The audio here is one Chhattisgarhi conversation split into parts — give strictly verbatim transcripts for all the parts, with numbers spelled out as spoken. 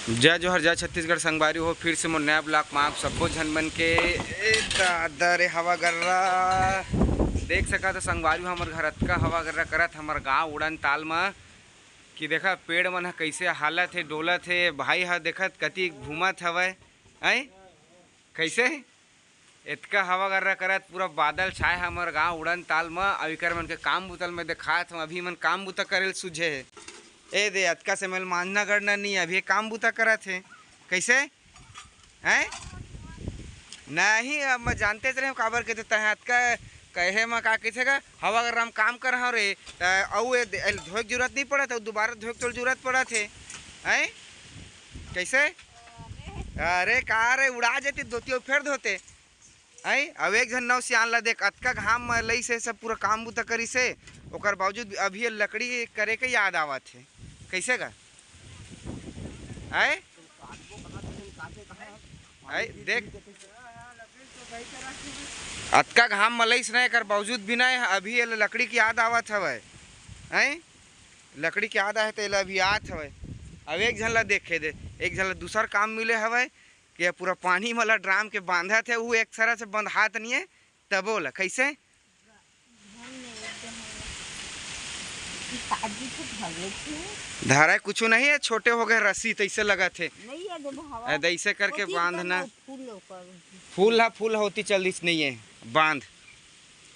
जय जोहार, जय छत्तीसगढ़ संगवारी हो। फिर से मोर नया vlog में आप सब्बो झन मन के। ए दादा रे, हवा गर्रा देख सकत हो संगवारी हो, हमर घर अतका हवा गर्रा करत, हमर गांव उड़न ताल म कि देखा पेड़ मन ह कइसे हालत हे, डोलत हे। भाई ह देखत कति घूमत हवय, हैं? कइसे? एतका हवा गर्रा करत, पूरा बादल छाए हे हमर गांव उड़न ताल म। अउ इकर मन के काम बुता ल मैं देखात हूं, अभी मन काम बुता करे ल सूझे हे। ए दे, अतका समय ल मांजना गड़ना नहीं, अभी काम बुता करत हे। कइसे? हैं? नहीं, अब मैं जानते रहे काबर के, तो तहे अतका कहे म का कइसे का हवा गर्रा म काम कर हव रे, त अउ ए दे-, ए धोए के जरूरत नहीं पड़त, अउ दोबारा धोए के तोल जरूरत पड़त हे। हैं? कइसे? अरे का रे, उड़ा जेती धोती अउ फेर धोते। हैं? अब एक झन नव सियान ला देख, अतका घाम म लइस हे, सब पूरा काम बुता करिस हे, ओकर बावजूद अभी ये लकड़ी करे के याद आवत हे। कइसे का? हैं? हैं? देख, अतका घाम म लइस ना, एकर बावजूद भी ना अभी ये लकड़ी के याद आवत हवय। हैं? लकड़ी के याद आए त एला अभी आत हवय। अब एक झन ला देखे दे, एक झन ला दूसर काम मिले हवय कि ये पूरा पानी वाला ड्राम के बांधत हे, वो एक सरा से बंधात नहीं है, तबो ला कइसे? धरे कुछ नहीं है, छोटे हो गए रस्सी, तइसे लगत हे। नहीं है, देखो हवा ऐसे करके बांधना। फूल ह, फूल होती चल दिस नहीं है, बांध।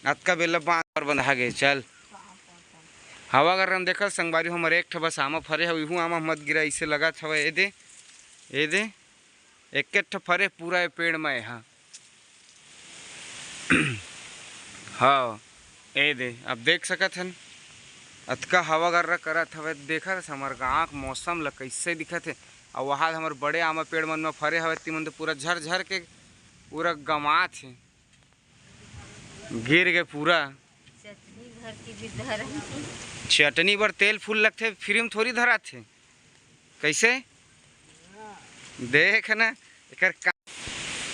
अतका बेला बांध पर बंधा गए, चल। हवा गर्रा म देखत संगवारी, हमर एक ठो बस आमा फरे हवे, इहू आमा मत गिरा, अइसे लगत हवय। ए दे, ए दे, एक ठो फरे पूरा ए पेड़ म ए हा। हाँ, ए दे, अब देख सकत हन, अतका हवा गर्रा करत हवय। देखत हस हमर गाँव के मौसम ल कइसे दिखत हे। अउ वहाँ हमर बड़े आमा पेड़ मन म फरे हवय, तिमन तो पूरा झर झर के पूरा गमात हे, गिर गे पूरा। चटनी भर के भी धरम की। चटनी बर तेल फूल लगथे, फ्री म थोड़ी धराथे। कइसे? देख ना, एकर का-,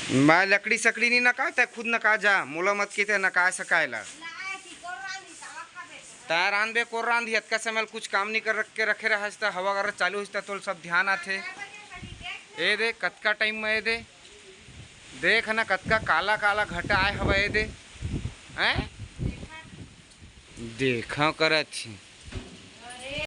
मैं लकड़ी सकड़ी नहीं नकाय, तै खुद नका जा, मोला मत कहिते नकाय सकाय ला। तै रांधबे कोर रांधी, अतका समय ल कुछ काम नहीं कर रख के रखे रहस, त हवा गर्रा चालू होइस, त तोल सब ध्यान आथे। ए दे, कतका टाइम म ए दे, देख ना, कतका काला काला घटा आए हवा ए दे, हैं? देखा करत हे।